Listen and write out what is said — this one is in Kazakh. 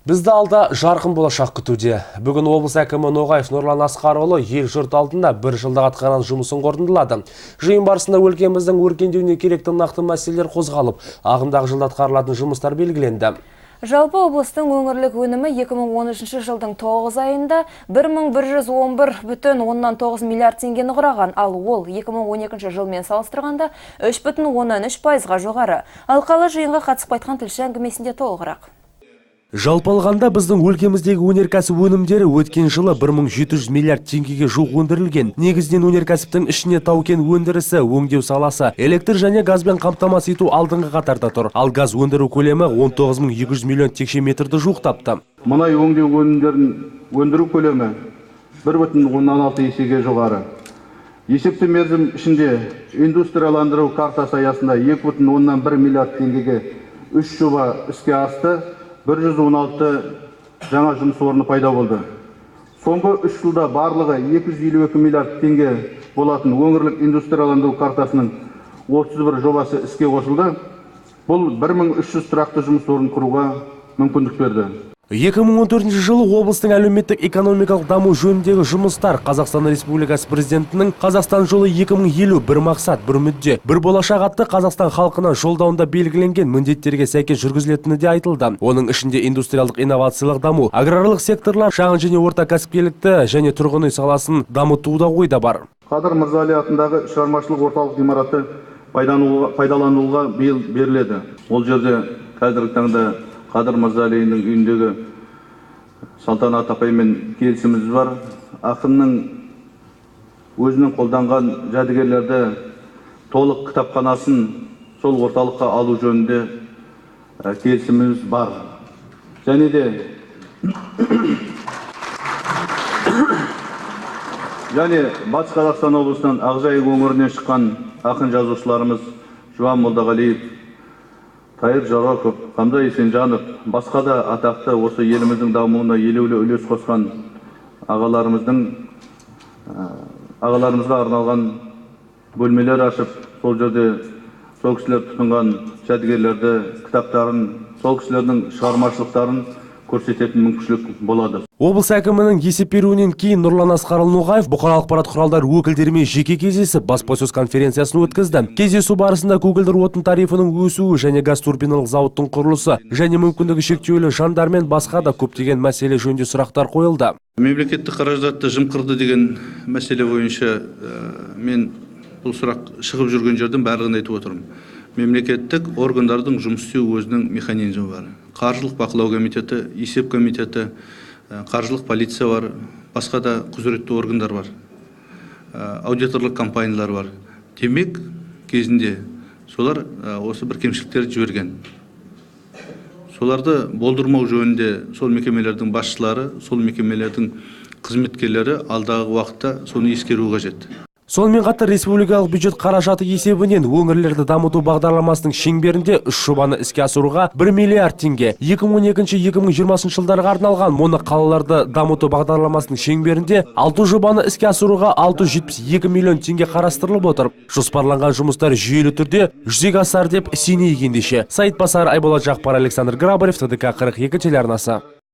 Бізді алда жарқын болашақ күтуде. Бүгін облыс әкімі Ноғаев Нұрлан Асқарұлы ел жұрт алдында бір жылда атқарған жұмысын қорытындылады. Жиын барысында өлкеміздің өркендеуіне керекті нақты мәселелер қозғалып, ағымдағы жылда атқарылатын жұмыстар белгіленді. Жалпы облыстың өңірлік өнімі 2013 жылдың 9 айында 1111,9 миллиард теңгені құраған, ал ол 2012 жылмен салыстырғанда 3,3%-ға жоғары. Алқалы жиынға қатысып қайтқан тілші әңгімесінде толығырақ. Жалпы алғанда біздің өлкеміздегі өнеркәсіп өнімдері өткен жылы 1700 миллиард теңгеге жуық өндірілген. Негізінен өнеркәсіптің ішіне тау-кен өндірісі, өңдеу саласы, электр және газбен қамтамасыз ету алдыңғы қатарда тұр. Ал газ өндіру көлемі 19200 миллион текше метрді жуықтапты. Мұнай өңдеу өнімдерін өндіру көлемі 1,6 есеге жоғары. Есепті мерзім ішінде индустрияландыру картасы аясында 2,1 миллиард теңгеге 3 жоба іске асты. 116 жаңа жұмыс орны пайда болды. Соңғы 3 жылда барлығы 252 миллиард теңге болатын өңірлік индустрияландыру картасының 31 жобасы іске қосылды. Бұл 1300 тұрақты жұмыс орнын құруға мүмкіндік берді. 2014 жылы облыстың әлеуметтік экономикалық даму жөніндегі жұмыстар Қазақстан Республикасы Президентінің Қазақстан жолы 2050 бір мақсат, бір мүдде, бір болашақ атты Қазақстан халқына жолдауында белгіленген міндеттерге сәйкес жүргізілетіні де айтылды. Оның ішінде индустриалдық инновациялық даму, аграрлық секторлар, шағын және орта кәсіпкерлікті және тұрғын үй саласын дамытуда ойда бар. Қадыр Мырзали атындағы шығармашылық орталық ғимараты пайдалануға биыл беріледі. Ол жерде қазіргі таңда Қадыр Мырзалиннің үйіндегі Салтанат апаймен келісіміміз бар. Ақынның өзінің қолданған жәдігерлерді толық кітапханасын сол орталыққа алу жөнінде келісіміміз бар. Және де Батыс Қазақстан облысынан Ақжайық өңірінен шыққан ақын жазушыларымыз Жұбан Молдағалиев, Тайыр Жароков, Қамза Есенжанов, басқа да атақты осы еліміздің дамуына елеулі үлес қосқан ағаларымызға арналған бөлмелер ашып, сол жерде сол кісілер тұтынған жәдігерлерді, кітаптарын, сол кісілердің шығармашылықтарын көрсететін мүмкіншілік болады. Облыс әкімінің есеп беруінен кейін Нұрлан Асқарұлы Ноғаев бұқаралық ақпарат құралдары өкілдерімен жеке кездесіп, баспасөз конференциясын өткізді. Кездесу барысында көгілдір отын тарифінің өсуі және газ турбиналық зауыттың құрылысы және мүмкіндігі шектеулі жандармен басқа да көптеген мәселе жөнінде сұрақтар қойылды. Мемлекеттік қаражатты жымқырды деген мәселе бойынша мен бұл сұрақ шығып жүрген жердің барлығын айтып отырмын. Мемлекеттік органдардың жұмыс істеу өзінің механизмі бар. Қаржылық бақылау комитеті, есеп комитеті, қаржылық полиция бар, басқа да құзыретті органдар бар, аудиторлық компаниялар бар. Демек, кезінде солар осы бір кемшіліктерді жіберген. Соларды болдырмау жөнінде сол мекемелердің басшылары, сол мекемелердің қызметкерлері алдағы уақытта соны ескеру қажет. Сонымен қатар республикалық бюджет қаражаты есебінен өңірлерді дамыту бағдарламасының шеңберінде 3 жобаны іске асыруға 1 миллиард теңге, 2012-2020 жылдарға арналған моноқалаларды дамыту бағдарламасының шеңберінде 6 жобаны іске асыруға 672 миллион теңге қарастырылып отыр. Жоспарланған жұмыстар жүйелі түрде жүзеге асар деп сенейік ендеше. Саид Басар, Айболат Жақпар, Александр Грабарев, ТДК 42 телеарнасы.